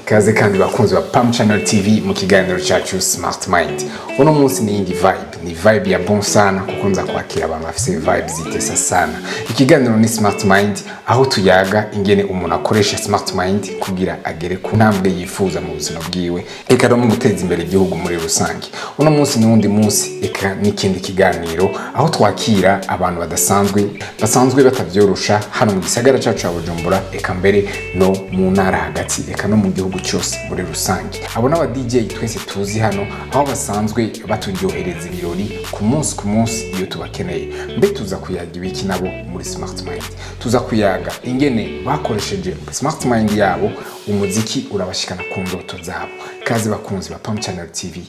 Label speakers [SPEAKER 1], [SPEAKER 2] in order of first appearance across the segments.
[SPEAKER 1] Kaze kandi bakunzi ba Pam Channel TV mu kiganiro cyacu Smart Mind. Uno munsi ni iyindi vibe, ni vibe ya bon sana kuko nza kwakira abantu bafise vibe zitesa sana. Ikiganiro ni Smart Mind, aho tuyaga ingene umuntu akoresha Smart Mind kugira agere ku ntambwe yifuza mu buzima bwiwe, eka no mu guteza imbere igihugu muri rusange. Uno munsi ni wundi munsi, eka n'ikindi kiganiro aho twakira abantu badasanzwe, basanzwe batavyorosha hano mu gisagara cacu ca Bujumbura, eka mbere no mu ntara hagati, eka no mu gihugu cyose muri rusange. Abo n'aba DJ twese tuzi hano, aho basanzwe baturyohereza ibirori ku munsi ku munsi iyo tubakeneye. Mbe tuza kuyaga ibiki nabo muri Smart Mind? Tuza kuyaga ingene bakoresheje Smart Mind yabo, umuziki urabashikana ku ndoto zabo. Kaze bakunzi ba Pam Channel TV,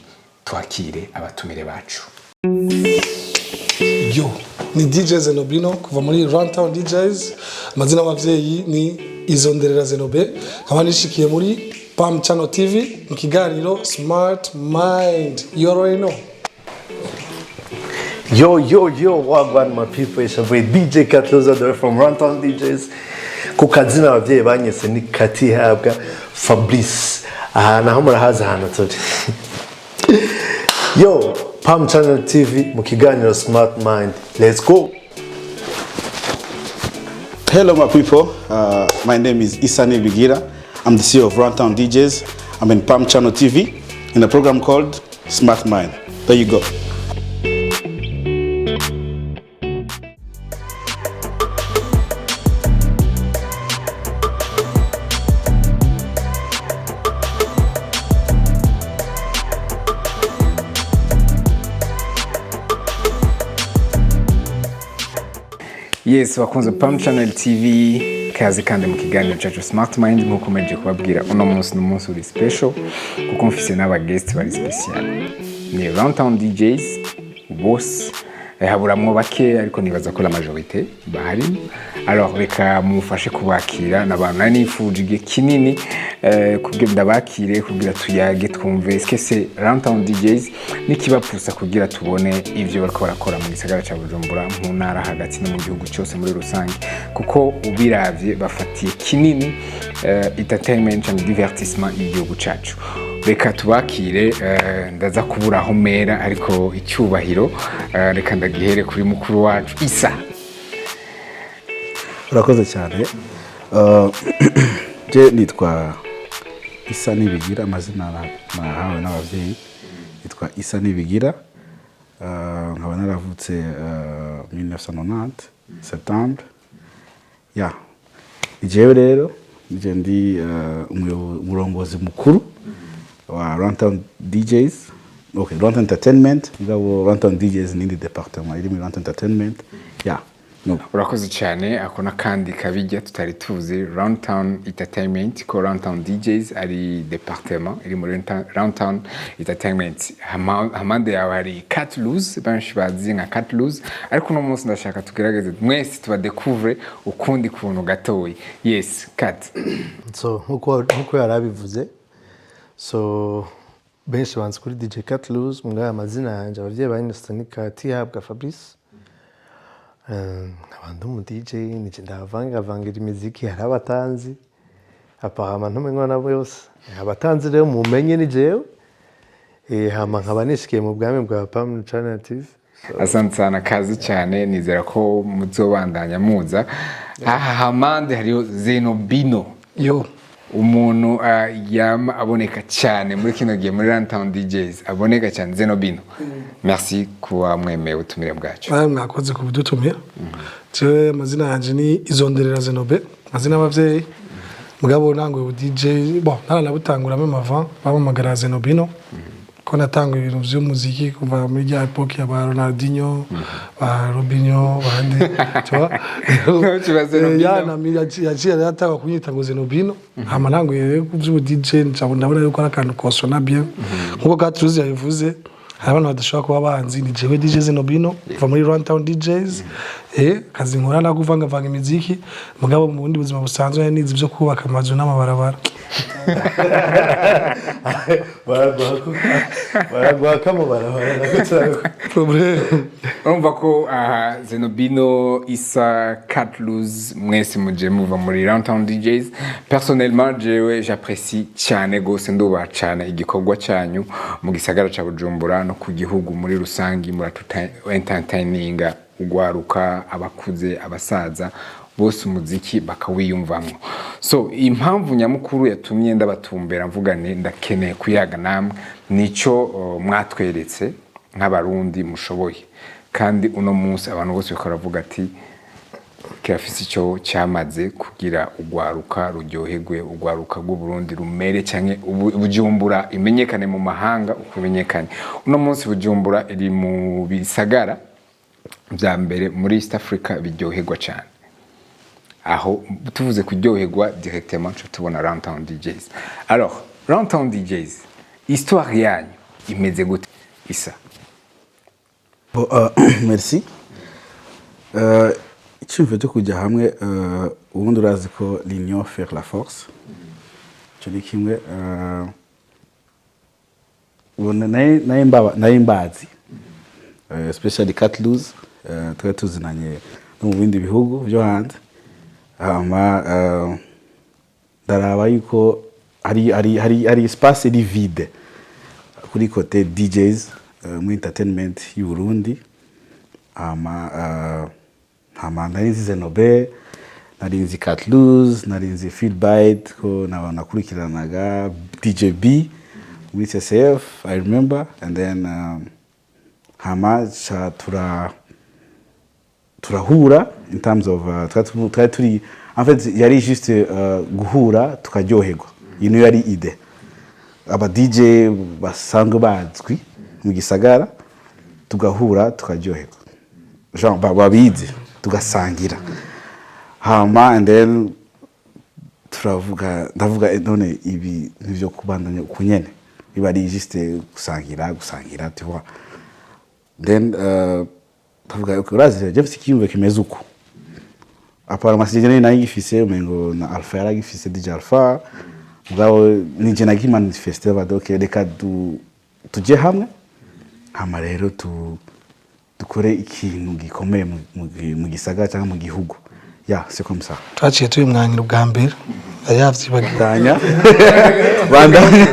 [SPEAKER 1] twakire abatumire bacu.
[SPEAKER 2] Yo, ni DJ Zenobino kuva muri Runtown DJs. Amazina y'abavyeyi ni Izonderera Zenobe, nkaba nishikiye muri Pam Channel TV mu kiganiro Smart Mind. You already know.
[SPEAKER 3] Yo, yo, yo, wagwan my people, it's your boy DJ Katloza from Runtown DJs. Ku kazina abavyeyi banyise ni Katihabwa Fabrice. Aha naho murahazi ahantu turi. Yo, Pam Channel TV mu kiganiro Smart Mind. Let's go.
[SPEAKER 4] Hello, my people. My name is Isani Bigira. I'm the CEO of Runtown DJs. I'm in Palm Channel TV in a program called Smart Mind. There you go.
[SPEAKER 1] Yes, bakunze Pam Channel TV, kaze kandi mu kiganiro cyacu Smart Mind. Nk'uko mpejeje kubabwira, uno munsi ni umunsi uri special kuko mfise n'aba guest bari special, ni Runtown DJs bose. Haburamwo bake, ariko nibaza ko la majorité bahari. Alors reka mumufashe kubakira n'abantu nari nifuje igihe kinini kugira ndabakire, kugira tuyage, twumve est-ce que c'est Runtown DJs n'ikibapusa kugira tubone ivyo bariko barakora mu gisagara ca Bujumbura, mu ntara hagati no mu gihugu cyose muri rusange, kuko ubiravye bafatiye kinini entertainment and divertissement y'igihugu cacu. Reka tubakire. Ndaza kubura aho mera, ariko icyubahiro reka ndagihere kuri mukuru wacu Isa.
[SPEAKER 4] Urakoze cyane. Je nitwa Isa Nibigira, amazina nahawe n'ababyeyi nitwa Isa Nibigira. Nkaba naravutse 1990 septembre. Ya, jewe rero nije ndi umurongozi mukuru wa Runtown DJs, okay, Runtown Entertainment, mugabo Runtown DJs n'indi département iri muri Runtown Entertainment, ya no.
[SPEAKER 1] Urakoze cyane. Ako n'akandi kabijya tutari tuzi, Runtown Entertainment, ko Runtown DJs ari département iri muri Runtown Entertainment. Hamande yawe hari Cat Loose, benshi bazi nka Cat Loose, ariko uno munsi ndashaka tugerageze mwese tubadécouvre ukundi kuntu gatoyi. Yes, Cat.
[SPEAKER 5] So nkuko yari abivuze, so benshi banzi kuri DJ Cat Loose, mugabo amazina yanjye abavyeyi banyise ni Katihabwa Fabrice. Nkaba ndi umu DJ, nije ndavangavangira imiziki. Hari abatanzi, apparemment ntumenywa na bose. Abatanzi rero mumenye ni jewe. Hama nkaba nishikiye mu bwami bwa Pam Channel TV. So,
[SPEAKER 1] Asante sana, kazi cyane. Nizera ko muzobandanya muza aha. Hamande hariho Zenobino.
[SPEAKER 2] Yo.
[SPEAKER 1] Umuntu yama aboneka cyane muri kino gihe muri Runtown DJs, aboneka cyane. Zenobino, merci kuba mwemeye ubutumire bwacu.
[SPEAKER 2] Nawe mwakoze kubudutumira. Jewe amazina yanje ni Izonderera Zenobe, amazina y'abavyeyi, mugabo nanguye ubu DJ, bon, naranabutangura même avant bampamagara Zenobino, ko natanga ibintu vy'umuziki kuva muri rya époque ya ba Ronaldinho, ba Robinho, bande, tu vois.
[SPEAKER 1] Tuba Zenobino.
[SPEAKER 2] Ya nami yaciye yatanga kunyita ngo Zenobino. Hama nanguye rero ku vy'ubu DJ, nca ndabona yuko ari akantu kosona bien. Nkuko Gatruzi yabivuze, hari abantu badashobora kuba banzi, ni jewe DJ Zenobino kuva muri Runtown DJs. Akazi nkora nako kuvangavanga imiziki, mugabo mu bundi buzima busanzwe nize ibyo kubaka amazu n'amabarabara.
[SPEAKER 3] Baraguha kamo barabara nako turaguha.
[SPEAKER 2] Problème.
[SPEAKER 1] Urumva ko aha Zenobino, Isa, Catluz, mwese muje muva muri Runtown DJs. Personnellement, jewe j'apprécie cyane gose, ndubaha cyane igikorwa cyanyu mu gisagara ca Bujumbura no ku gihugu muri rusangi. Muratuta entertaininga ugwaruka, abakuze, abasaza, bose umuziki bakawiyumvamwo. So impamvu nyamukuru yatumye ndabatumbera mvugane, ndakeneye kuyaga namwe, nico mwatweretse nk'Abarundi mushoboye. Kandi uno munsi abantu bose baravuga ati kirafise icyo cyamaze kugira ugwaruka ruryoherwe, ugwaruka rw'Uburundi rumere canke Bujumbura imenyekane mu mahanga uko imenyekane uno munsi. Bujumbura iri mu bisagara vya mbere muri East Africa biryoherwa cyane. Aho tuvuze kuryoherwa, directement tuca tubona Runtown DJs. Alors, Runtown DJs, histoire yanyu imeze gute, Isa?
[SPEAKER 4] Bon, merci. Icyumviro cyo kujya hamwe, ubundi urazi ko l'union fait la force, icyo ni kimwe. Ubona naye mbazi, especially Catluz, twari tuzinanye no mu bindi bihugu byo hanze. Hama ndaraba yuko hari espace iri vide kuri côté DJs, muri entertainment y'u Burundi. Hama nari nzi Zenobe, nari nzi Catluz, nari nzi Feedbite ko nakurikiranaga DJB muri CCF, I remember. And then hama ca turahura in terms of twari turi, en fait yari juste guhura tukaryoherwa. Iyi niyo yari idée, aba DJ basanzwe bazwi mu gisagara tugahura tukaryoherwa, genre babizi, tugasangira. Hama and then turavuga, ndavuga, none ibi nivyo kubandanya uku nyene biba ari juste gusangira gusangira, tu vois. Then ndavuga, okay, urazi je mfise ikiyumviro kimeze uku. Apparemment sinjye nari nagifise, umengo na Alpha yaragifise, DJ Alpha, mugabo nije nagimanifeste bado, okay, reka tuje hamwe, hama rero dukore ikintu gikomeye mu gisagara cyangwa mu gihugu. Ya, c'est comme ça.
[SPEAKER 2] Twaciye tubimwangira ubwa mbere, yavyibagiwe.
[SPEAKER 4] Bandanya, bandanya.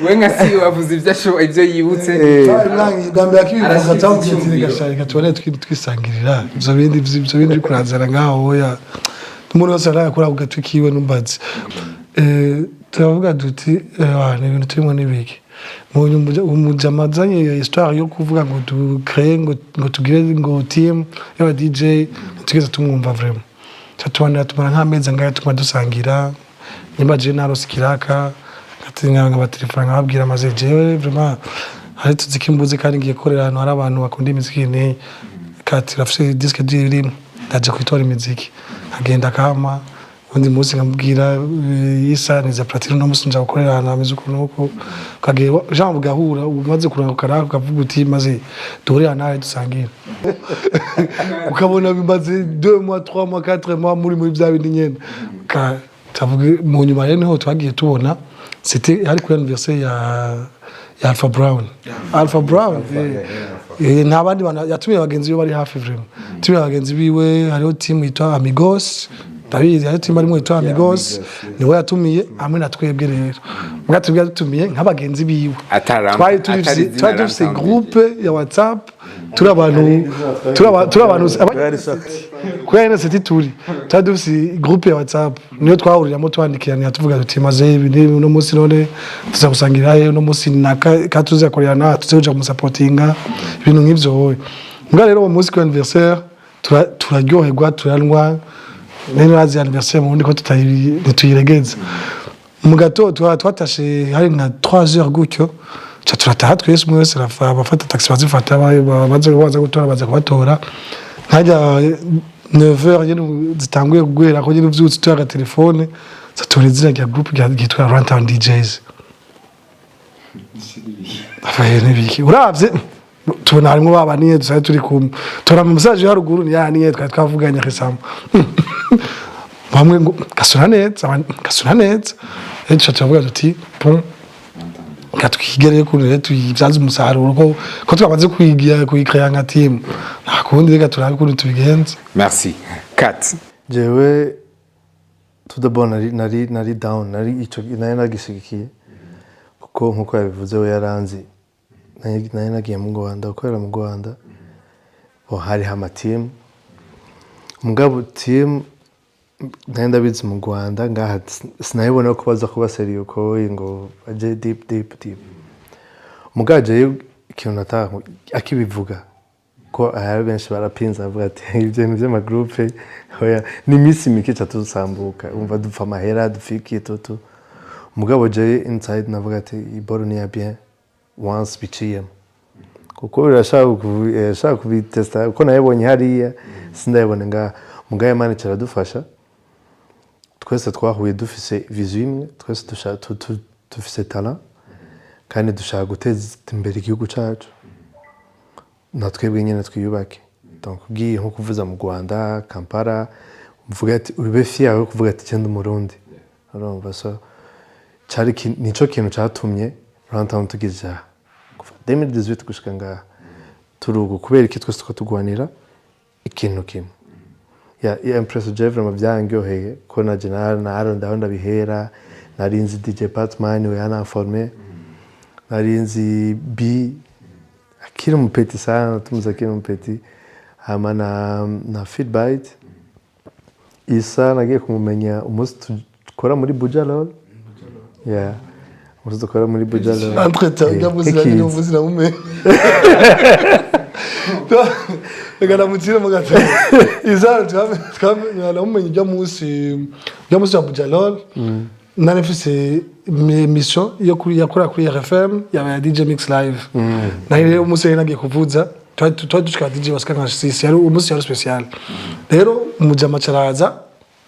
[SPEAKER 1] We nka si wavuze ibyo ashoboye, ibyo yibutse.
[SPEAKER 2] Bwa mbere akibivuga,
[SPEAKER 1] Arashyira
[SPEAKER 2] cyangwa
[SPEAKER 1] icyumviro.
[SPEAKER 2] Reka tubone twisangirira ivyo bindi uri kurazana ngaho. Oya, umuntu wese arakura ku gatwi kiwe numbazi. Turavuga duti ni ibintu turimo n'ibiki. Mu nyuma umujama azanye iyo histoire yo kuvuga ngo du crée ngo tugire ngo team y'aba DJ, tugeze tumwumva vraiment. Tubanira tumara nk'amezi angahe tuguma dusangira. Nimba jewe narose ikiraka, nkabatelefona nkababwira, maze jewe vraiment hari tuziki mbuze kandi ngiye gukorera ahantu hari abantu bakunda imiziki ni kati rafise disque dur irimo, ndaje kwitora imiziki, nkagenda kama undi munsi nkamubwira, Isa niza platine, uno munsi nja gukorera ahantu hameze uku n'uku. Ukagira Jean bugahura, umaze kuranguka karaka ukavuga uti maze duhurira nawe dusangire, ukabona bimaze 2 mois, 3 mois, 4 mois muri bya bindi nyene. Tavuga mu nyuma rero niho twagiye tubona, c'était hari kuri anniversaire ya Alpha Brown. Alpha Brown, nta bandi bantu yatumiye, bagenzi biwe bari hafi vraiment. Tumiye bagenzi biwe, hariho team yitwa Amigos, ndabizi, hariho team arimo yitwa Amigos, niwe yatumiye hamwe na twebwe. Rero mbwa twebwe yatumiye nk'abagenzi biwe. Twari
[SPEAKER 1] atari
[SPEAKER 2] turi
[SPEAKER 1] izina
[SPEAKER 2] twari dufise
[SPEAKER 1] Runtown.
[SPEAKER 2] groupe ya WhatsApp, turi abantu kuri NST, twari dufise groupe ya WhatsApp, niyo twahuriramo twandikiranira, tuvuga tuti maze ibi n'ibi, uno munsi none tuza gusangira he, uno munsi naka ka tuzakorera na tuze kuja kumusapotinga, ibintu nk'ivyo. Wowe mbwa rero uwo munsi ku anniversaire turaryoherwa, turanywa. Rero urazi anniversaire mu bundi ko ntituyiregeza. Mu gatondo twatashe hari nka 3 heures gutyo, ca turataha twese, umwe wese abafata taxi bazifata, baza gutora, baza kubatora nkajya 9 heures nyene zitanguye guhera ko nyene uvyutse utora agatelefone, zatora izina rya groupe ryitwa Runtown DJs. Afaye n'ibiki uravye Tubona harimo babaniye dusaye turi kumwe, tubona mu message yo haruguru ni yaniye twari twavuganye récemment. Bamwe ngo gasura neza, abandi gasura neza. Rero tuca turavuga tuti: "Bon, reka twigere ukuntu rero tuyibyaze umusaruro, ko twamaze kuyigira, kuyikreya nka team, nta kundi, reka turabe ukuntu tubigenza."
[SPEAKER 1] Merci. Kat.
[SPEAKER 5] Jewe tout d'abord nari down, nari ico nari nagishigikiye, kuko nkuko yabivuze we yaranzi, nari nagiye mu Rwanda gukorera mu Rwanda. Bo hariho amatimu, mugabo team nari ndabizi mu Rwanda, ngaha sinabibona ko baza kuba sérieux ko ngo baje deep deep deep. Mugabo jewe ikintu nataha akibivuga ko ahari benshi barapinza, bavuga ati ibyo bintu by'amagroupe oya, ni iminsi mike ca tusambuka, umva dupfa amahera dupfa tutu. Mugabo jewe inside navuga ati iboro ni ya bien once biciyemo, kuko birashaka kubitesta, kuko nayibonye hariya sindayibone ngaha. Mugabo Imana iradufasha, twese twahuye dufise vision imwe, twese dufise talent kandi dushaka guteza imbere igihugu cacu, na twebwe nyine twiyubake. Donc ugiye nko kuvuza mu Rwanda, Kampala, uvuga ati ube fier yo kuvuga ati genda Umurundi, urumva. So cari nico kintu catumye Runtown tugeze aha kuva 2018 gushika ngaha turugu, kubera iki? Twese tuko tugwanira ikintu kimwe. Ya Empress je vraiment byanryoheye ko naje ndaho ndabihera. Nari nzi DJ Patman, we yananforme, nari nzi B akiri umupeti sana, tumuzi akiri umupeti, hama na Feedbite Isa nagiye kumumenya umunsi dukora muri Buja Lol, yeah, umunsi dukora muri Buja Lol.
[SPEAKER 2] Entre-temps ujya munsi
[SPEAKER 5] Nkikizi.
[SPEAKER 2] nari umunsi namumenye, reka namutire mu gatabo izara. Namumenye ujya munsi wa Bujalol, nari mfise mission yo kuri yakorera kuri RFM ya DJ Mix Live. Nari rero umunsi nari nagiye kuvuza, twari dushika DJ basika nka six, yari umunsi yari spécial. Rero umujama caraza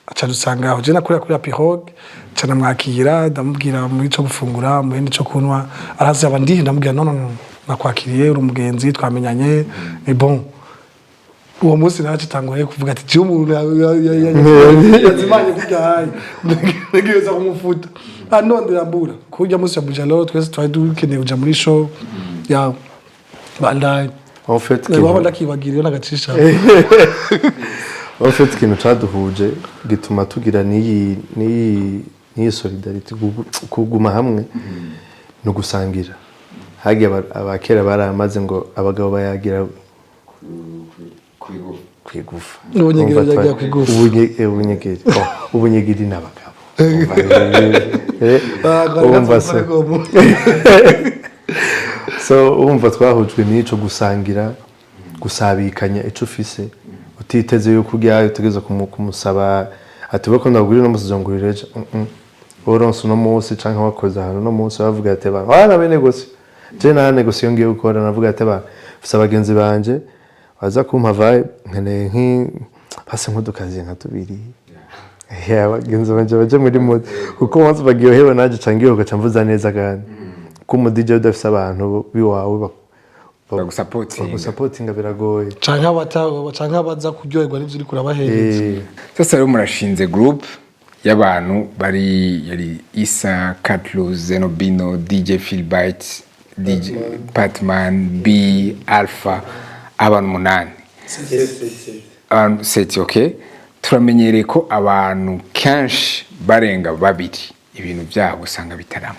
[SPEAKER 2] aca dusanga aho je nakorera kuri Pirogue, ca namwakira, ndamubwira muri ico gufungura, muhe n'ico kunywa. Araza aba ndihe, ndamubwira: "No, no, no, nakwakiriye, uri umugenzi, twamenyanye, ni bon." Uwo munsi naracitanguye kuvuga ati jewe umuntu yazimanye kurya hayi ntegereza kumufuta anondera mbura kurya munsi ya Bujalo. Twese twari dukeneye kuja muri show ya bandaye.
[SPEAKER 5] En fait,
[SPEAKER 2] waba ndakibagira iyo nagacisha.
[SPEAKER 5] En fait, ikintu caduhuje gituma tugira n'iyi solidarité, kuguma hamwe no gusangira. Hagiye abakera baramaze ngo abagabo bayagira kwigufa.
[SPEAKER 2] Ubunyegeri.
[SPEAKER 5] Umva.
[SPEAKER 2] Bayagira kwigufa.
[SPEAKER 5] Ubunyegeri. Oh, ubunyegeri ni abagabo. Umva se, so urumva twahujwe n'ico gusangira, gusabikanya ico ufise, utiteze yuko ujyayo utegereza kumusaba ati we ko ndagurira uno munsi, uzongurira ejo. Uronse uno munsi canke wakoze ahantu uno munsi, bavuga ati ba wana bene gose je nta négociation ngiye gukora. Navuga ati ba mfise abagenzi banje baza kumpa vibe, nkeneye nki base nk'udukazi nka tubiri. Yeah, abagenzi banje baje muri mood, kuko umunsi baryohewe naje ca ngiye ca mvuza neza, kandi kuko umu DJ udafise abantu biwawe
[SPEAKER 1] Bagusapotinga.
[SPEAKER 5] Bagusapotinga biragoye.
[SPEAKER 2] Canke abaza kuryoherwa n'ivyo uriko urabahereza.
[SPEAKER 1] Sasa rero murashinze group y'abantu bari yari Isa, Katlu, Zenobino, DJ Philbite, DJ Patman, B Alpha, abantu umunani, abantu sept. Okay, turamenyereye ko abantu kenshi barenga babiri ibintu byabo usanga bitaramo,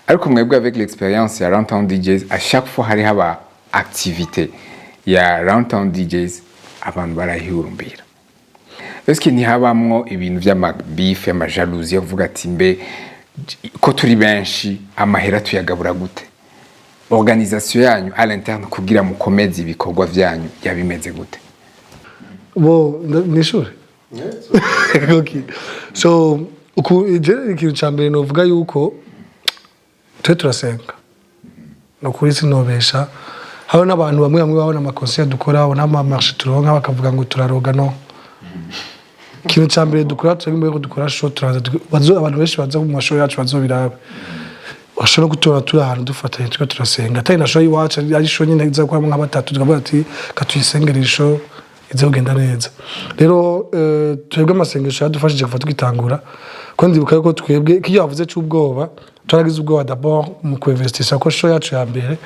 [SPEAKER 1] ariko mwebwe avec l'expérience ya Runtown DJs, à chaque fois hariho aba activité ya Runtown DJs, abantu barahihurumbira. Eske ntihabamwo ibintu vy'amabeef, y'amajalousie, yo kuvuga ati mbe ko turi benshi, amahera tuyagabura gute? Organisation yanyu à l'interne kugira mukomeze ibikorwa vyanyu yabimeze gute?
[SPEAKER 2] Bo nishure, okay. So uku je ikintu ca mbere novuga yuko twe turasenga, ni ukuri sinobesha. Hariho n'abantu bamwe bamwe babona amaconcert dukora, babona amamarché turonka, bakavuga ngo turaroga. No ikintu ca mbere dukora, twebwe mbere yuko dukora show, turaza abantu benshi baza mu mashow yacu bazobiraba. Washobora gutora turi ahantu dufatanye, turiko turasenga, atari na show y'iwacu, ari show nyine iza gukoramo nka batatu, tukavuga ati katuyisengere show ize kugenda neza. Rero twebwe amasengesho yadufashije kuva tugitangura, ko ndibuka yuko twebwe kiyo yavuze c'ubwoba, twaragize ubwoba d'abord mu kuinvestisa, ko show yacu ya mbere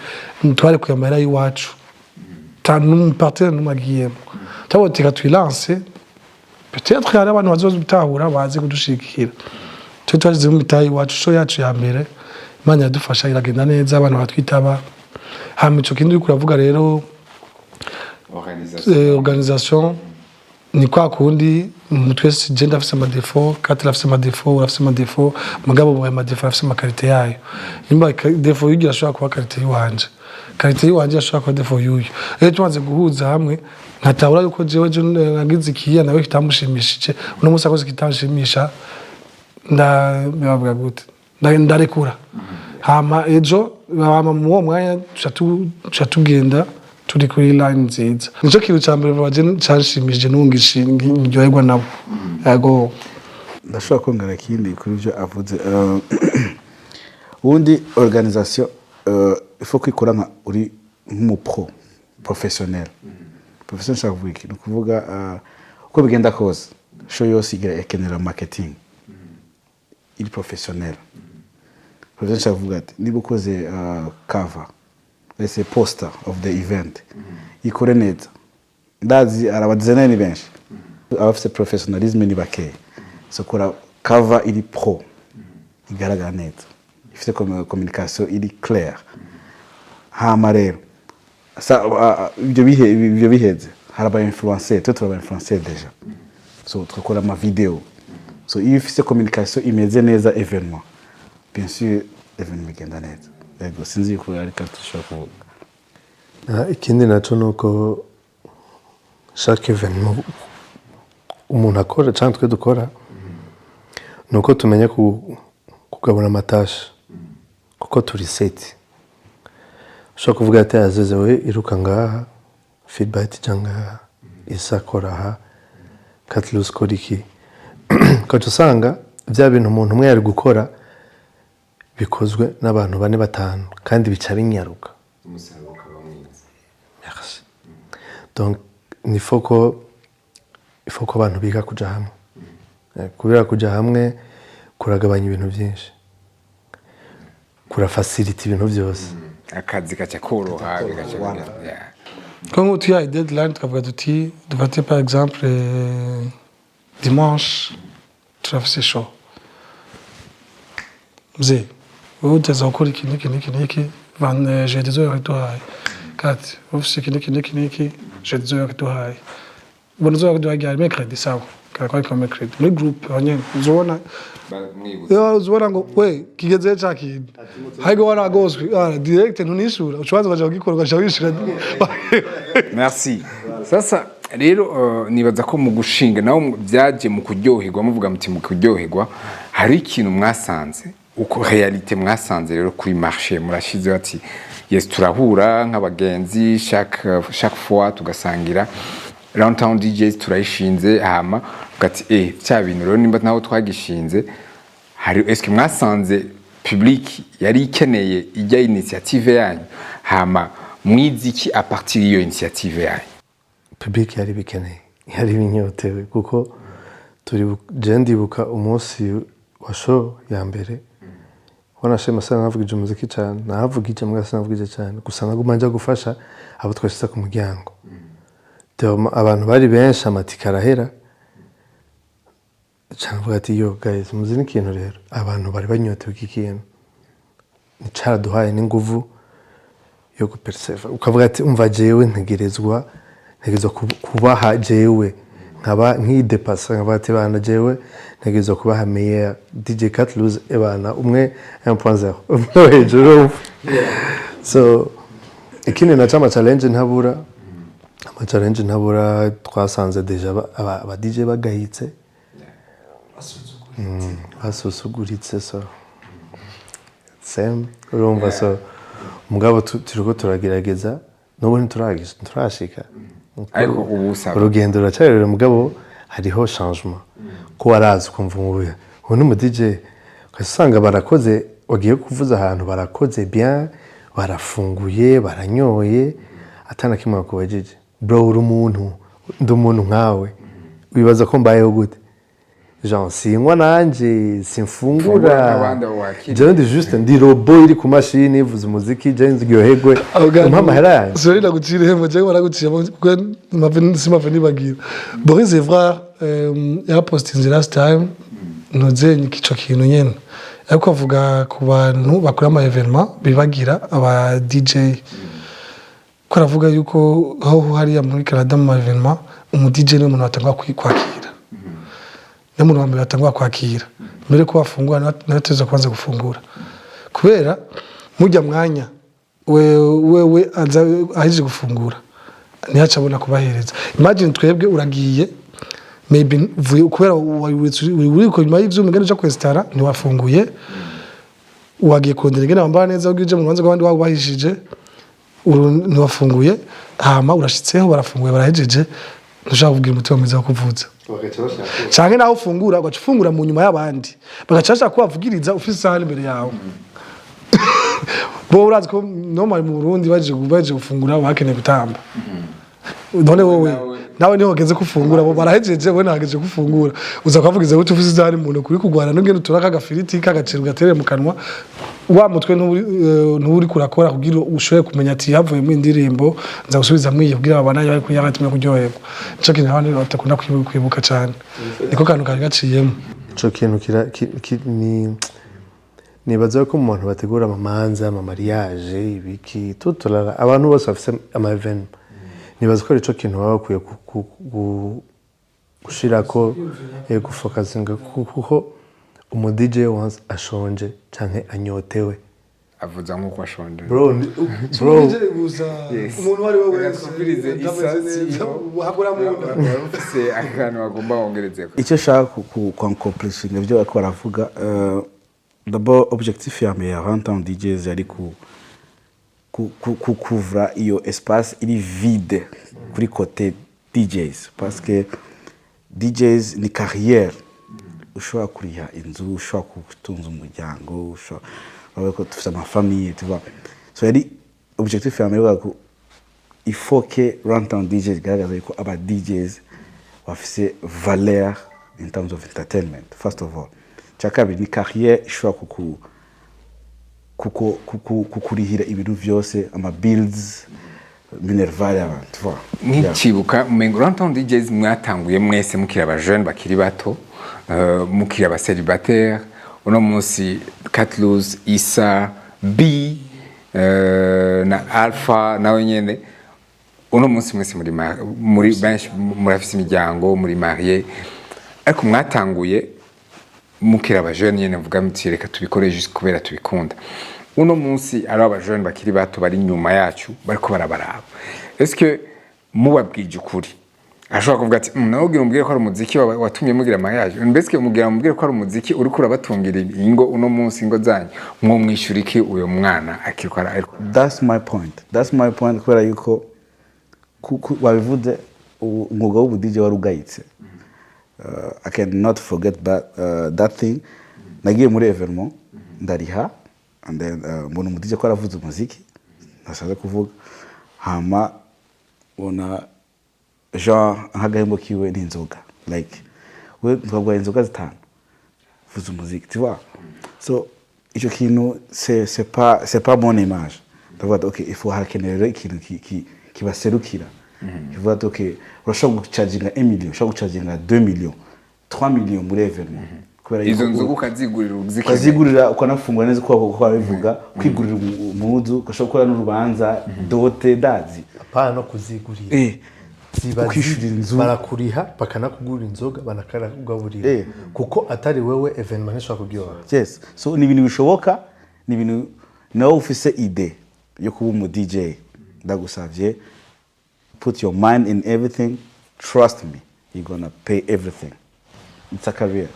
[SPEAKER 2] twari kuyamahera y'iwacu, ta n'umupartenaire n'umwe agiyemo. Twavuga tuti tuyilance, peut-être hari abantu bazozitahura baze kudushigikira. Twe twashizemo imitahe iwacu. Show yacu ya mbere, Imana iradufasha, iragenda neza, abantu baratwitaba. Hama ico kindi uriko uravuga rero, organisation ni kwa kundi twese, je ndafise amadéfauts, Katira afise amadéfauts, urafise amadéfauts, mugabo ayo madéfauts arafise amaqualités yayo. Nimba défaut y'ugira ashobora kuba qualité yiwanje, qualité yiwanje ashobora kuba défaut y'uyu. Rero tumaze guhuza hamwe, nkatahura yuko jewe ejo nagize ikiya nawe kitamushimishije, uno munsi akoze kitamushimisha, nda bavuga gute? Ndarekura. Hama ejo, hama mu uwo mwanya tuca tugenda turi kuri line nziza. Nico kintu ca mbere baje canshimishije, n'ubu ndyoherwa nabo, yego.
[SPEAKER 4] Ndashobora kongera ikindi kuri ibyo avuze. Ubundi organisation, il faut kwikora nka uri nk'umupro professionnel. Professionnel nshaka kuvuga iki? Ni ukuvuga, uko bigenda kose, show yose igira ikenera marketing iri professionnel. Professionnel nshaka kuvuga ati niba ukoze cover, let's say poster of the event, ikore neza. Ndazi hari abadesigner ni benshi, abafite professionalisme ni bakeya. So kora cover iri pro, igaragara neza, ifite communication iri claire. Hama rero ibyo biheze, hari aba influencer, twe turi aba influencer déjà, so tugakora ama video. So iyo ufite communication imeze neza, événement, bien sûr, événement igenda neza. Yego, sinzi yuko ariko dushobora kuvuga.
[SPEAKER 5] Ikindi nacyo ni uko chaque événement umuntu akora cyangwa twe dukora, ni uko tumenya kugabura amatâches, kuko turi sept. Ushobora kuvuga ati azeze we iruka ngaha, feedback ijya ngaha, isa akora aha, Katlusi kora iki, ugaca usanga bya bintu umuntu umwe yari gukora bikozwe n'abantu bane, batanu, kandi bica binyaruka.
[SPEAKER 1] Umusaruro ukaba mwiza.
[SPEAKER 5] Merci. Donc, il faut ko abantu biga kuja hamwe. Kubera kuja hamwe kuragabanya ibintu byinshi, kurafacilita ibintu byose.
[SPEAKER 1] Akazi gaca koroha, bigaca bigenda, yeah.
[SPEAKER 2] Ko nk'ubu tuyaye deadline, tukavuga tuti dufate par exemple dimanche turafise show, mzee wowe uteza gukora iki n'iki n'iki n'iki, jeudi uzoya duhaye kati ufise iki n'iki n'iki n'iki, jeudi uzoya duhaye, ubona uzoya duhaye ryari? Mercredi, sawa, karakora kwa mercredi muri groupe aho nyene uzobona.
[SPEAKER 1] Mwibutsa.
[SPEAKER 2] Yo, uzobona ngo we kigeze ca kintu ariko waragoswe, direct ntunishura, ucubanza ukaja kugikora, ugaca wishura.
[SPEAKER 1] Merci. Sasa rero nibaza ko mu gushinga naho byaje mu kuryoherwa, muvuga muti mu kuryoherwa hari ikintu mwasanze, uko réalité mwasanze rero kuri marché, murashizeho ati yes, turahura nk'abagenzi chaque fois tugasangira, Runtown DJs turayishinze, hama ugati cya bintu rero nimba naho twagishinze hari, eske mwasanze public yari ikeneye ijya initiative yanyu? Hama mwize iki à partir y'iyo initiative yanyu?
[SPEAKER 5] Public yari bikeneye, yari binyotewe, kuko turi je ndibuka umunsi wa show ya mbere, wanashima sana, navugije umuziki cyane, nahavugije mbwa sinavugije cyane, gusa naguma nja gufasha abo twashyize ku muryango. Abantu bari benshi, amatike arahera cyane. Mvuga ati yo guys, muzi n'ikintu rero, abantu bari banyotewe iki kintu, nicaraduhaye n'inguvu yo guperseva, ukavuga ati umva, jewe ntegerezwa kubaha, jewe nkaba nkidepasa, nkavuga ati bana, jewe ntegerezwa kubaha meilleur DJ Catluz, ebana umwe 1.0, umwe wo hejuru. So ikindi naco, ama challenge ntabura, ama challenge ntabura. Twasanze déjà aba DJ bagayitse, basusuguritse, so same urumva. So mugabo turiko turagerageza, n'ubu ntiturashika.
[SPEAKER 1] Ariko ubu usaba.
[SPEAKER 5] Urugendo ruracyari rurerure, mugabo hariho changement, ko warazi ukumva ubu ubu ni umu DJ, ugasanga barakoze. Wagiye kuvuza ahantu, barakoze bien, barafunguye, baranyoye, atana kimwe bakubajije: "Bro, uri umuntu, ndi umuntu nkawe, wibaza ko mbayeho gute?" Jean sinywa nanje simfungura.
[SPEAKER 1] Fungura nk'abandi abo wakiriye.
[SPEAKER 5] Jewe ndi juste, ndi robot iri ku mashini ivuza umuziki, jewe ndyoherwe, umpa amahera yanjye.
[SPEAKER 2] Sorry, nagucira ihembo, jewe baraguciye kuko simave nibagira Boris Evra yarapostinze last time ntuzenye ico kintu nyene, ariko avuga ku bantu bakora ama événement bibagira aba DJ, ko aravuga yuko aho hariya muri Canada mu ma événement umu DJ niwe muntu batangwa kwakira, niwe muntu wa mbere batangwa kwakira mbere ko bafungura. Nawe tuza kubanza gufungura kubera mujya mwanya wewe aza ahejeje gufungura ntiyaca abona kubahereza. Imagine twebwe uragiye, maybe uvuye kubera uri nyuma y'ivyuma, ugenda uja kwesitara, ntiwafunguye, wagiye kurondera ingene wambara neza kugira uje mu rubanza rw'abandi wabahishije, ntiwafunguye, hama urashitseho barafunguye, barahejeje, ntushobora kugira umutima mwiza wo kuvuza. Canke naho ufungura, ugaca ufungura mu nyuma y'abandi, bagaca bashaka ko bavugiriza ufise isahani imbere yawe. Bo urazi ko normal mu Burundi baje gufungura bakeneye gutamba. None wowe nawe niho wageze ko ufungura, bo barahejeje, we nahageze ko ufungura, uza kubavugiza gute ufise isahani mu ntoki, uri kugwana n'ingene utura kagafiriti kagaciro gatereye mu kanwa, wa mutwe nturi kurakora kugira ushobore kumenya ati havuyemo indirimbo, nza gusubizamwo iyi kugira babanaye bari kuyabatumye kuryoherwa. Nico kintu abantu batakunda kwibuka cane, niko kantu kari gaciyemo.
[SPEAKER 5] Ico kintu kira ni nibaza ko mu bantu bategura amamanza, ama mariage, ibiki tuturara, abantu bose bafise ama événement, nibaza ko arico kintu baba bakwiye gushirako, gufokasinga, kuko umu DJ once ashonje canke anyotewe
[SPEAKER 1] avuza nk'uko ashonje.
[SPEAKER 5] Bro, bro.
[SPEAKER 2] Umuntu uwo ari we wese
[SPEAKER 1] Twumvirize
[SPEAKER 2] utameze
[SPEAKER 1] Isa.
[SPEAKER 2] neza, uhagura mu nda.
[SPEAKER 1] Wari ufise akantu bagomba wongerezeko.
[SPEAKER 4] Icyo nshaka kwakomplishinga ibyo bariko baravuga, d'abord objectif ya mbere ya Runtown DJs yari ku couvra iyo espace iri vide kuri côté DJs, parce que DJs ni carrière ushobora kuriha inzu, ushobora gutunza umuryango, ushobora, urabona ko dufite ama famille, tu vois. So yari objectif ya mbere ko il faut que Runtown DJs igaragaza yuko aba DJs bafise valeur in terms of entertainment first of all. Cya kabiri, ni carrière ishobora kukurihira ibintu byose, ama bills, minerval y'abantu, tu vois. Yeah.
[SPEAKER 1] Nkicibuka umengo Runtown DJs mwatanguye mwese mukiri abajene bakiri bato, mukiri aba célibataire. Uno munsi Catluz, Isa, B, na Alpha nawe nyene, uno munsi mwese muri benshi murafise imiryango, muri marié, ariko mwatanguye mukiri abajene nyene, mvuga muti reka tubikore juste kubera tubikunda. Uno munsi ari abajene bakiri bato bari inyuma yacu bariko barabaraba, est-ce que mubabwije ukuri ashobora kuvuga ati: "Nawe ugira umbwire ko ari umuziki watumye mugira mariage?" Mbese mugira mubwire ko ari umuziki uriko urabatungira ingo uno munsi, ingo zanyu, mwo mwishyura iki uyo mwana akiriko ariko?
[SPEAKER 4] That's my point, that's my point, kubera yuko wabivuze, umwuga w'ubu DJ wari ugayitse. I cannot forget that thing. Nagiye muri événement, ndariha, and then mbona umu DJ ko aravuza umuziki ntashatse kuvuga, hama mbona genre nk'agahembo kiwe ni inzoga, like we twaguhaye inzoga zitanu, vuza umuziki, tu vois. So icyo kintu c'est pas bonne image. Ndavuga ati okay, il faut harakenewe rero ikintu kibaserukira, kivuga ati okay, urashobora gucaginga 1 million, ushobora gucaginga 2 millions, 3 millions muri événement kubera
[SPEAKER 1] Izo
[SPEAKER 4] yuko
[SPEAKER 1] nzoga ukazigurira uzikeneye.
[SPEAKER 4] Ukazigurira, ukanafungura neza uko babivuga, kwigurira umuzu, ugashobora gukora n'urubanza, dot dazi.
[SPEAKER 5] Apana no kuzigurira. Ziba
[SPEAKER 4] Ukishyura inzu.
[SPEAKER 5] Barakuriha, bakanakugurira inzoga, banakakugaburira, kuko atari wewe événement ntishobora kuryoha.
[SPEAKER 4] Yes, so ni ibintu bishoboka, ni ibintu nawe ufise idée yo kuba umu DJ, ndagusavye put your mind in everything. Trust me, you're gonna pay everything. It's a career.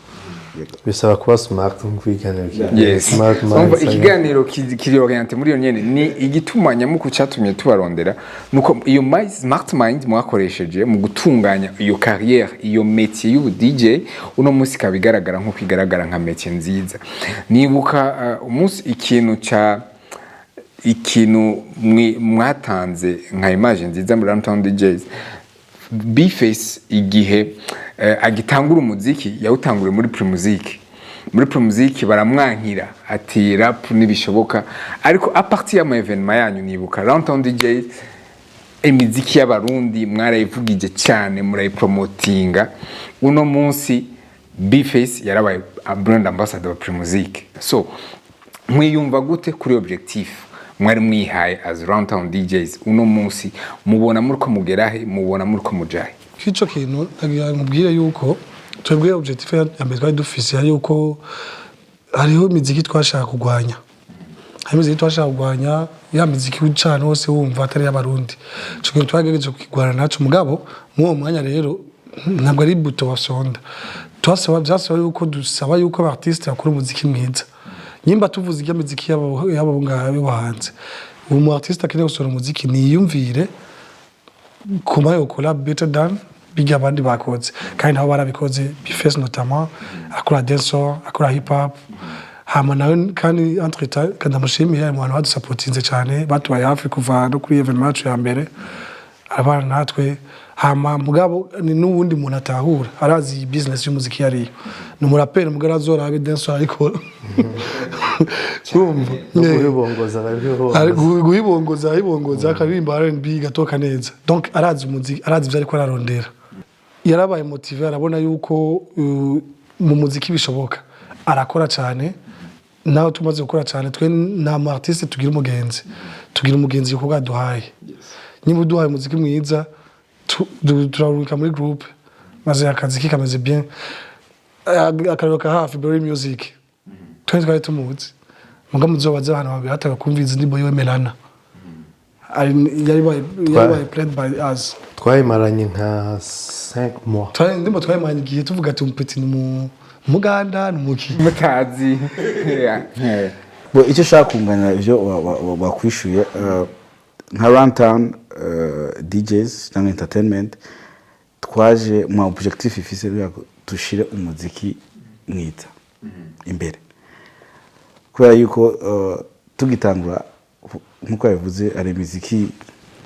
[SPEAKER 4] Yego.
[SPEAKER 5] Bisaba kuba smart mu kwiganira.
[SPEAKER 1] Yes.
[SPEAKER 5] Smart mind.
[SPEAKER 1] Umva, ikiganiro kiri orienté muri iyo nyene. Ni igituma nyamuku cyatumye tubarondera, nuko iyo smart mind mwakoresheje mu gutunganya iyo carrière, iyo métier y'ubu DJ, uno munsi ikaba igaragara nk'uko igaragara nka métier nziza. Nibuka umunsi ikintu ca ikintu mwatanze nka image nziza muri Runtown DJs, Bface igihe agitangura umuziki, yawutanguriye muri Primusic. Muri Primusic baramwankira ati rap ntibishoboka, ariko à partir y'ama événement yanyu, nibuka Runtown DJs, imiziki y'Abarundi mwarayivugije cyane, murayipromotinga. Uno munsi Bface yarabaye brand ambassador wa Primusic. So mwiyumva gute kuri objectif mwari mwihaye as Runtown DJs? Uno munsi mubona muriko mugerahe? Mubona muriko mujahe?
[SPEAKER 2] K'ico kintu ndagira mubwire yuko twebwe objectif ya mbere twari dufise yari yuko hariho imiziki twashaka kurwanya, hari imiziki twashaka kurwanya, ya miziki ucana hose wumva atari iy'Abarundi. Ico kintu twagerageje kukigwana naco. Mugabo muri uwo mwanya rero ntabwo ari bouton wasonda, twasaba, byasaba yuko dusaba yuko aba artiste bakora umuziki mwiza. Nyimba tuvuze irya miziki y'abo ngabo bo hanze, uwo mu artiste akeneye gusohora umuziki niyumvire kuma yokora better than bijya abandi bakoze, kandi nabo barabikoze. Bface notamment akora dancehall, akora hip hop. Hama nawe kandi entre temps kandi ndamushimiye, ari mu bantu badusapotinze cyane, batubaye hafi kuva no kuri événement yacu ya mbere, arabana natwe. Hama mugabo ni n'uwundi muntu atahura, arazi iyi business y'umuziki yariyo, ni umuraperi, mugabo azorabe dancehall ariko urumva.
[SPEAKER 5] No guhibongoza arabihongoza.
[SPEAKER 2] Ari guhibongoza, arahibongoza, akaririmba R&B gatoka neza. Donc arazi umuziki, arazi ibyo ariko ararondera. Yarabaye motivé, arabona yuko mu muziki bishoboka, arakora cyane. Nawe tumaze gukora cyane, twe nta mu artiste tugira umugenzi, tugira umugenzi kuko aduhaye. Niba uduhaye umuziki mwiza, turarungika muri groupe, maze akazi kikameze bien. Akariro ka hafi, Berry Music, twe twari tumuzi, muga muzobaze abantu babiri hataga kumva indirimbo yiwe Melana. Yari played by us.
[SPEAKER 5] Twayimaranye nka 5 mois.
[SPEAKER 2] Twari indirimbo twayimaranye igihe, tuvuga ati umupeti ni mu Muganda, ni muki.
[SPEAKER 1] Mutazi. Yeah.
[SPEAKER 4] Bo, icyo ushaka kunganira ibyo wakwishuye, nka Runtown DJs cyangwa entertainment, twaje mu objectif ifise kugira ngo dushire umuziki mwiza imbere, kubera yuko tugitangura, nkuko yabivuze, hari imiziki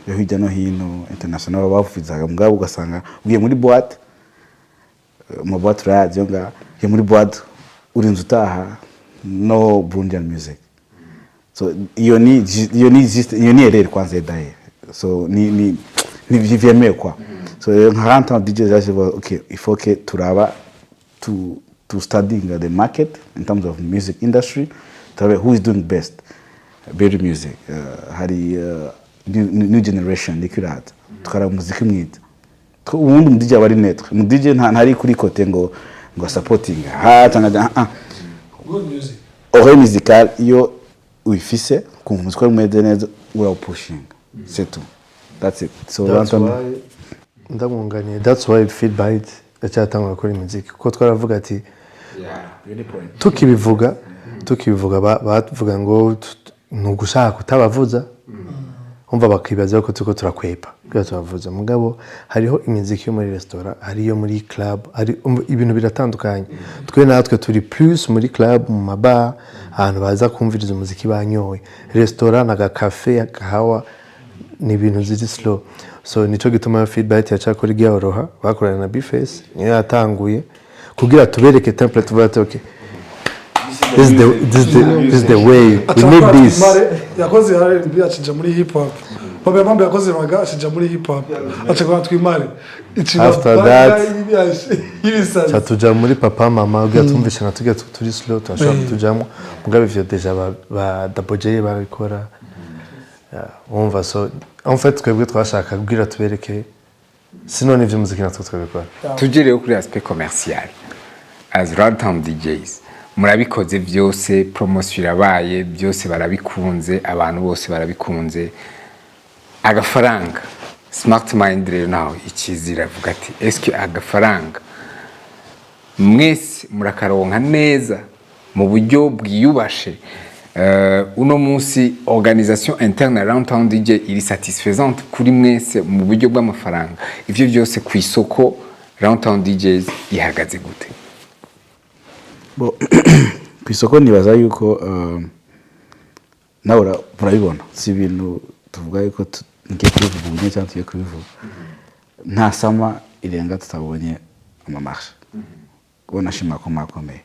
[SPEAKER 4] yo hirya no hino international bavuzaga, mugabo ugasanga ugiye muri boîte, mu boîte urayazi yo ngaha, ugiye muri boîte urinze utaha no Burundian music. So iyo ni juste, iyo ni erreur kwanza d'ailleurs. So ni ntivyemewe kwa. So rero nka Runtown DJs yaje bavuga, okay, il faut que turaba to studying the market in terms of music industry, turabe who is doing best. Better music, hari new generation ndiko iraza, tukaraba umuziki mwiza. Ubundi umu DJ aba ari neutre. Umu DJ ntari kuri côté ngo supporting ha cyangwa ah.
[SPEAKER 2] Good music.
[SPEAKER 4] Oreille musicale iyo uyifise, kumva umuziki wawe umeze neza, urawupushinga, c'est tout, that's it. So
[SPEAKER 5] That's
[SPEAKER 4] Runtown
[SPEAKER 5] why ndamwunganiye, that's why Feedbite yacyatangura gukora imiziki, kuko twaravuga ati tukibivuga bavuga ngo ni ugushaka kutabavuza. Umva, bakibaza ko turiko turakwepa kugira tubavuza. Mugabo hariho imiziki yo muri restaurant, hari iyo muri club, hari umva, ibintu biratandukanye. Twe natwe turi plus muri club, mu mabar, ahantu baza kumviriza umuziki banyoye. Restaurant n'agakafe, agahawa, ni ibintu ziri slow. So nico gituma Feedback yacakora iryoroha, bakorana na Bface, niyo yatanguye kugira tubereke template, tuvuga ati okay, this is the way we need this.
[SPEAKER 2] Yakoze R&B, akija muri hip hop. Baba Mambo yakoze raga, akija muri hip hop, aca twimare.
[SPEAKER 5] After that,
[SPEAKER 2] y'ibisazi.
[SPEAKER 5] Ca tuja muri papa mama kugira tumvishe na tujya turi slow, turashobora kutujamwo. Mugabo ivyo déjà ba Double J barabikora. Yeah, wumva, so en fait twebwe twashaka kugira tubereke, sino n'ivyo muziki natwe twabikora.
[SPEAKER 1] Tujye rero kuri aspect commercial. As Runtown DJs, murabikoze byose, promotion irabaye, byose barabikunze, abantu bose barabikunze. Agafaranga, Smart Mind rero nawe ikizira avuga ati eske agafaranga Mwese murakaronka neza mu buryo bwiyubashe? Uno munsi organisation interne ya Runtown DJ iri satisfaisante kuri mwese mu buryo bw'amafaranga? Ivyo byose, ku isoko Runtown DJs ihagaze gute?
[SPEAKER 4] Bo, ku isoko nibaza yuko nawe urabibona, si ibintu tuvuga yuko ngiye kubivuga ubu nyine cyangwa tugiye kubivuga, nta sama irenga tutabonye ama marchés ubona ashima ko makomeye.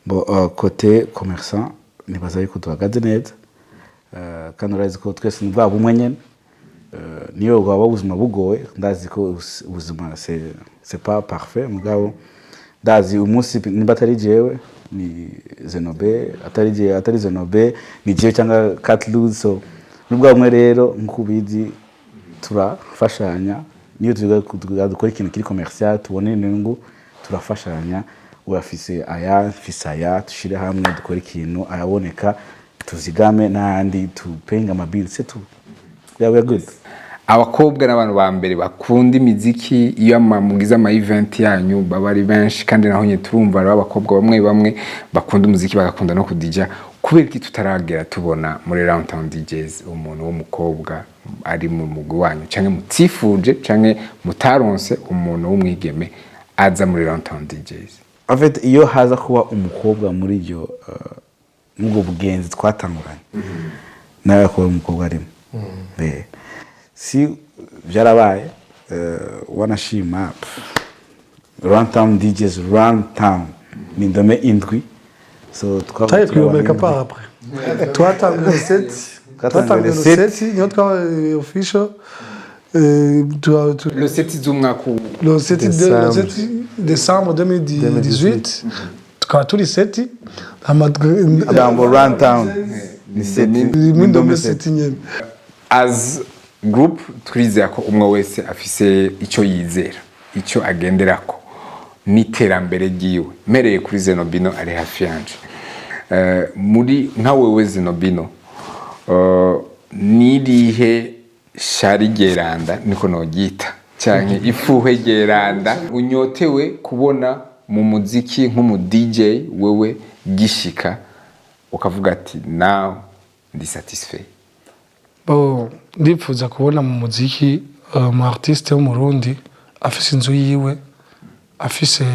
[SPEAKER 4] Bo, côté commerçant nibaza yuko duhagaze neza. Kandi urazi ko twese ni bwa bumwe nyene. Niyo bwaba ubuzima bugoye, ndazi ko ubuzima c'est pas parfait, mugabo ndazi umunsi nimba atari jewe ni Zenobe, atari jewe, atari Zenobe ni jewe cyangwa Catluz. So nubwo bumwe rero, nk'uko ubizi, turafashanya. Niyo tuvuga dukora ikintu kiri commercial tubone inyungu, turafashanya. Urafise aya, mfise aya, dushire hamwe dukore ikintu, ayaboneka tuzigame n'ayandi tupayinga ama bills, c'est tout. Yeah, we are good.
[SPEAKER 1] Abakobwa n'abantu ba mbere bakunda imiziki. Iyo mugize ama event yanyu baba ari benshi, kandi naho nyine turumva hariho abakobwa bamwe bamwe bakunda umuziki, bagakunda no kudija. Kubera iki tutaragera tubona muri Runtown DJs umuntu w'umukobwa ari mu mugwi wanyu, canke mutifuje canke mutaronse umuntu w'umwigeme aza muri Runtown DJs?
[SPEAKER 4] En fait, iyo haza kuba umukobwa muri iryo muri ubwo bugenzi twatanguranye, nawe kuba umukobwa arimo. Si byarabaye, wanashima pff, Runtown DJs, Runtown ni indome 7, so twavuga
[SPEAKER 2] Taye
[SPEAKER 4] turi abantu
[SPEAKER 2] kuyomeka
[SPEAKER 4] 7.
[SPEAKER 2] Par après twatanguye le 7.
[SPEAKER 4] Twatanguye
[SPEAKER 2] Twatanguye
[SPEAKER 4] le
[SPEAKER 2] le
[SPEAKER 4] 7.
[SPEAKER 2] 7 niho twabaye official.
[SPEAKER 1] Le 7 z'umwaka
[SPEAKER 2] Le 7 le
[SPEAKER 5] Décembre.
[SPEAKER 2] 7 décembre 2018 tukaba turi 7.
[SPEAKER 4] Jambo Runtown ni 7.
[SPEAKER 2] Irimo indome 7 nyene.
[SPEAKER 1] As group turizera ko umwe wese afise icyo yizera, icyo agenderako n'iterambere ryiwe. Mpereye kuri Zenobino ari hafi yanje. Muri nka wewe Zenobino, nirihe shari ryeranda, niko noryita, canke ifuhe ryeranda unyotewe kubona mu muziki nk'umu DJ wewe gishika ukavuga ati: "Now ndi satisfait"?
[SPEAKER 2] Bo, ndifuza kubona mu muziki umu artiste w'Umurundi afise inzu yiwe, afise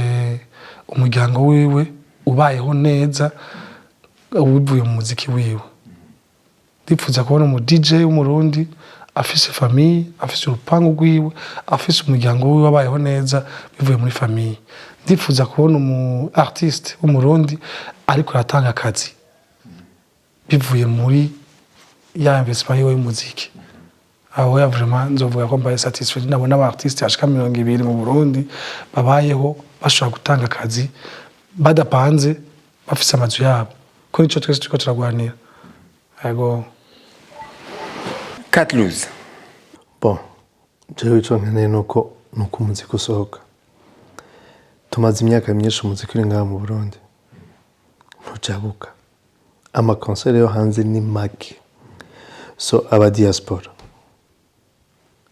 [SPEAKER 2] umuryango wiwe, ubayeho neza uvuye mu muziki wiwe. Ndifuza kubona umu DJ w'Umurundi afise famille, afise urupangu rwiwe, afise umuryango wiwe, abayeho neza bivuye muri famille. Ndifuza kubona umu artiste w'Umurundi ariko aratanga akazi bivuye muri ya investissement yiwe y'umuziki. Aho ya vraiment nzovuga ko mbaye satisfait nabona aba artiste bashika 20 mu Burundi babayeho, bashobora gutanga akazi, badapanze, bafise amazu yabo, ko nico twese turiko turagwanira. Yego.
[SPEAKER 1] Catluz.
[SPEAKER 5] Bon, jewe ico nkeneye nuko umuziki usohoka. Tumaze imyaka myinshi umuziki uri ngaha mu Burundi ntujabuka, ama concerts yo hanze ni make. So aba diaspora,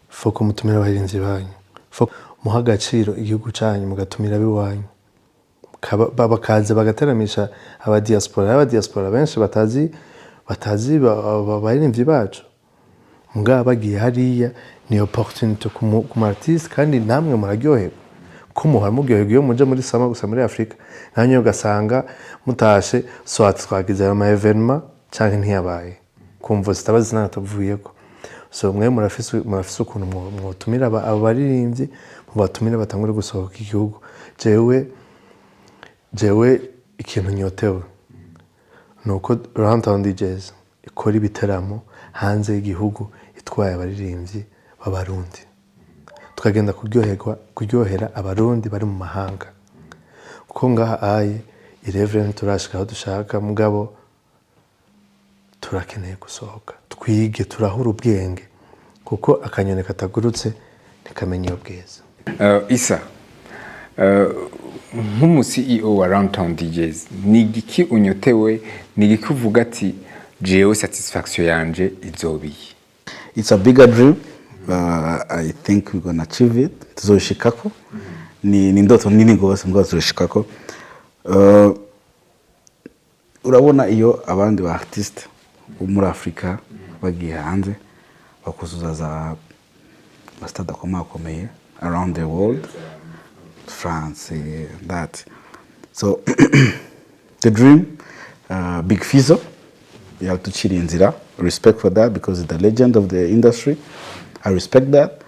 [SPEAKER 5] faut ko mutumira abarinzi banyu, faut muha agaciro igihugu canyu, mugatumira abiwanyu, bakaza bagateramisha aba diaspora. Aba diaspora benshi batazi abaririmbyi bacu. Mugabo bagiye hariya ni opportunity ku mu artiste, kandi namwe muraryoherwa ko muhora muryoherwa iyo muje muri sama gusa muri Afrika, nanyo ugasanga mutashe soit twagize ama événements canke ntiyabaye kumva zitaba zinatuvuyeko. So mwe murafise ukuntu mwotumira abo baririmbyi, mubatumire batangure gusohoka igihugu. Jewe ikintu nyotewe ni uko Runtown DJs ikora ibiteramo hanze y'igihugu itwaye abaririmbyi b'Abarundi, tukagenda kuryoherwa, kuryohera Abarundi bari mu mahanga, kuko ngaha aye irevure ntiturashika aho dushaka. Mugabo turakeneye gusohoka, twige, turahure ubwenge, kuko akanyoni katagurutse ntikamenya iyo bweze.
[SPEAKER 1] Isa, nk'umu CEO wa Runtown DJs, ni igiki unyotewe? Ni igiki uvuga ati: "Jewe satisfaction yanje izobiye"?
[SPEAKER 4] It's a bigger dream. I think we're gonna achieve it. Tuzoshikako. Ni indoto nini gose, mbwa turashikako. Urabona iyo abandi ba artiste bo muri Afrika bagiye hanze, bakuzuza za stade akomakomeye around the world, France, that. So the dream, Big Fizzo yaduciriye inzira. Respect for that, because he's the legend of the industry. I respect that.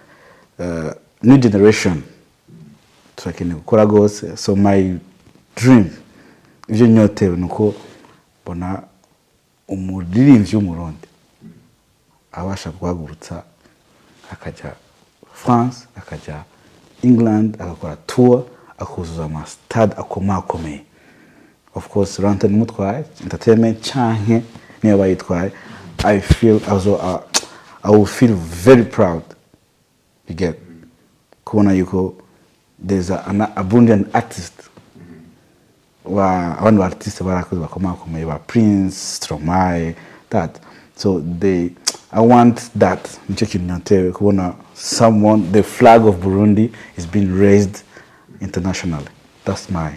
[SPEAKER 4] New generation turakeneye gukora rwose. So my dream, ibyo nyotewe, ni uko mbona umuririmbyi w'Umurundi abasha guhagurutsa akajya France, akajya England, agakora tour, akuzuza ama stade akomakomeye. Of course Runtown imutwaye entertainment canke niyo bayitwaye, I feel also, I will feel very proud, you get, kubona yuko there's a Burundian artist wa abandi ba artiste barakoze bakomakomeye, ba Prince, Stromae, that. So they I want that. Nicyo kintu nyotewe kubona, someone, the flag of Burundi is being raised internationally. That's my,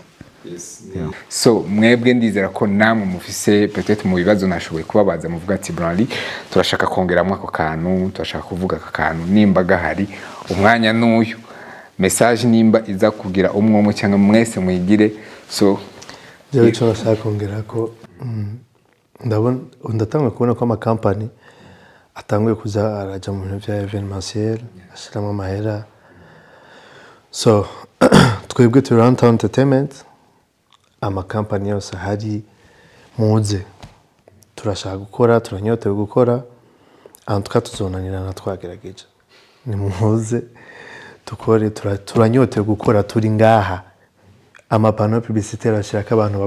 [SPEAKER 4] yeah.
[SPEAKER 1] So mwebwe ndizera ko namwe mufise peut-être mu bibazo nashoboye kubabaza, muvuga ati: "Branly, turashaka kongeramo ako kantu, turashaka kuvuga aka kantu." Nimba gahari, umwanya n'uyu. Message nimba iza kugira umwe umwe cyangwa mwese muyigire, so.
[SPEAKER 5] Jewe icyo nashaka kongera ko ndabona, ndatangwa kubona ko amakampani atanguye kuza araja mu bintu bya événementiel, ashyiramo amahera. So twebwe turi Runtown Entertainment, amakampani yose ahari, muze, turashaka gukora, turanyotewe gukora. En tout cas tuzonanirana twagerageje. Nimuze dukore, turanyotewe gukora, turi ngaha. Ama panneaux publicitaires bashyirako abantu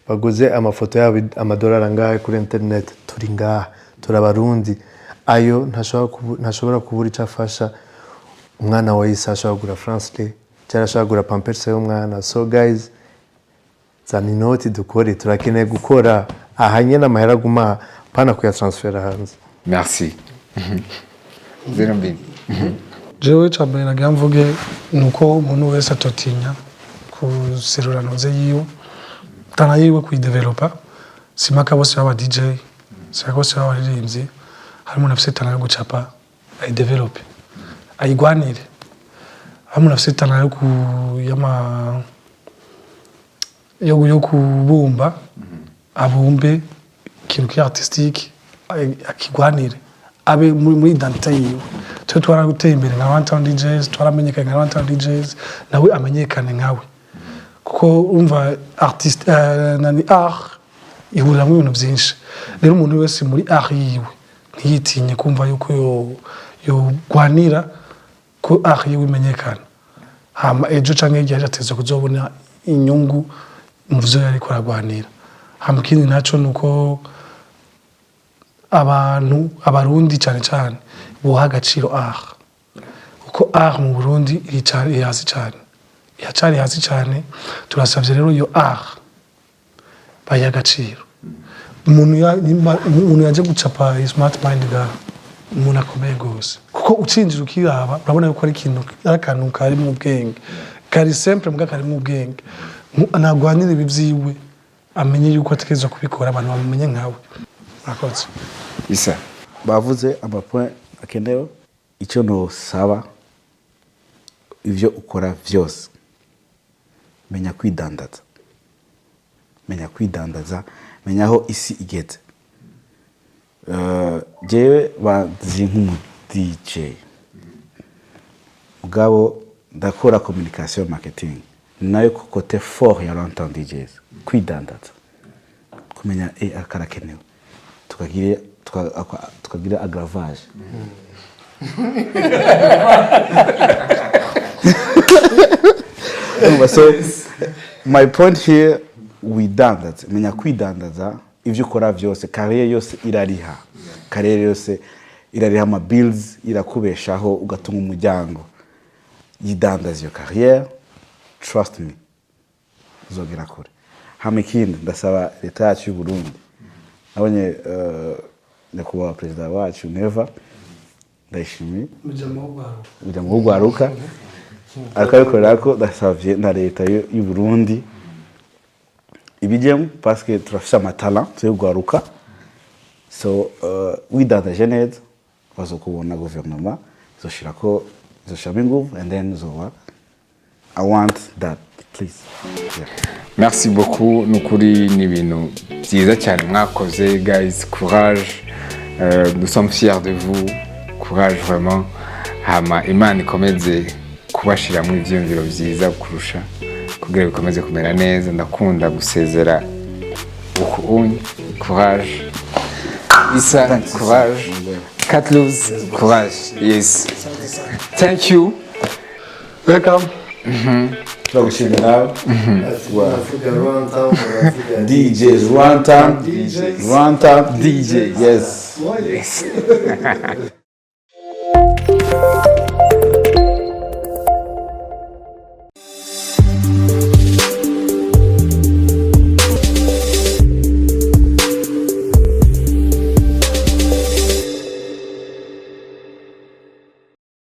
[SPEAKER 5] baguze amafoto yabo amadolari angahe kuri internet. Turi ngaha, turi Abarundi. Ayo ntashobora kubura icyo afasha umwana wa Isa, ashobora kugura France cyangwa ashobora kugura pampers y'umwana. So guys, zana inoti dukore, turakeneye gukora. Aha nyine amahera aguma, pana kuyatransfera hanze.
[SPEAKER 1] Merci, 02.
[SPEAKER 2] Jewe ca mbere nagira mvuge ni uko umuntu wese atotinya kuserura noze yiwe, talent yiwe, kuyidevelopa. Simaka bose baba DJ, simaka bose baba abaririmbyi. Hari umuntu afise talent yo gucapa, ayidevelope, ayigwanire. Hari umuntu afise talent yo ku yama yo kubumba, abumbe ikintu ki artistique, akigwanire, abe muri identité yiwe. Twe twaraguteye imbere nka Runtown DJs, twaramenyekanye nka Runtown DJs, nawe amenyekane nkawe, kuko umva artiste, nani, art ihuriramwo ibintu byinshi. Rero umuntu wese muri art yiwe ntiyitinye kumva yuko yogwanira ko art yiwe imenyekana, hama ejo canke hirya y'ejo ateza kuzobona inyungu mu vyo yariko aragwanira. Hama ikindi naco ni uko abantu, Abarundi cane cane, boha agaciro art, kuko art mu Burundi iri hasi cane, iracari hasi cane. Turasavye rero iyo art bayiha agaciro. Umuntu yaje gucapa Smart Mind ga umuntu akomeye gose, kuko ucinjira ukiraba urabona yuko ari ikintu, ari akantu kari mu bwenge, kari simple muga kari mu bwenge. Nagwanira ibi vyiwe, amenye yuko ategerezwa kubikora, abantu bamumenye nkawe. Murakoze.
[SPEAKER 1] Isa.
[SPEAKER 4] Bavuze ama points akenewe. Icyo nosaba, ibyo ukora byose, menya kwidandaza, menya kwidandaza, menya aho isi igeze. Jewe bazi nk'umu DJ, mugabo ndakora communication, marketing, nayo ku côté fort ya Runtown DJs. Kwidandaza, kumenya akarakenewe, tukagire tukagira agravage. Urumva, so my point here, widandaze, menya kwidandaza, ibyo ukora byose, carrière yose irariha, carrière yose irariha ama bills, irakubeshaho, ugatunga umuryango. Yidandaza iyo carrière, trust me, uzogera kure. Hama ikindi, ndasaba leta yacu y'u Burundi, nabonye nyakubahwa perezida wacu Neva, ndayishimiye, ujya mu rwaruka. Akabikorera ko ndasavye na leta y'u Burundi ibijyemo, parce que turafise ama talent yo gwaruka. So widandaje neza, bazokubona, guverinoma izoshirako, izoshiramo inguvu, and then uzoba. I want that, please, yeah.
[SPEAKER 1] Merci beaucoup. Ni ukuri, ni ibintu byiza cyane mwakoze. Guys, courage. Nous sommes fiers de vous. Courage vraiment. Hama Imana ikomeze kubashiramo ivyiyumviro byiza kurusha kugira bikomeze kumera neza. Ndakunda gusezera uku unye. Courage Isa, courage Catluz, courage. Yes, thank you.
[SPEAKER 2] Welcome.
[SPEAKER 4] Turagushimira nawe.
[SPEAKER 5] Uravuga Runtown, uravuga
[SPEAKER 4] DJs Runtown.
[SPEAKER 2] DJs.
[SPEAKER 4] Runtown DJs, yes.
[SPEAKER 1] Yes.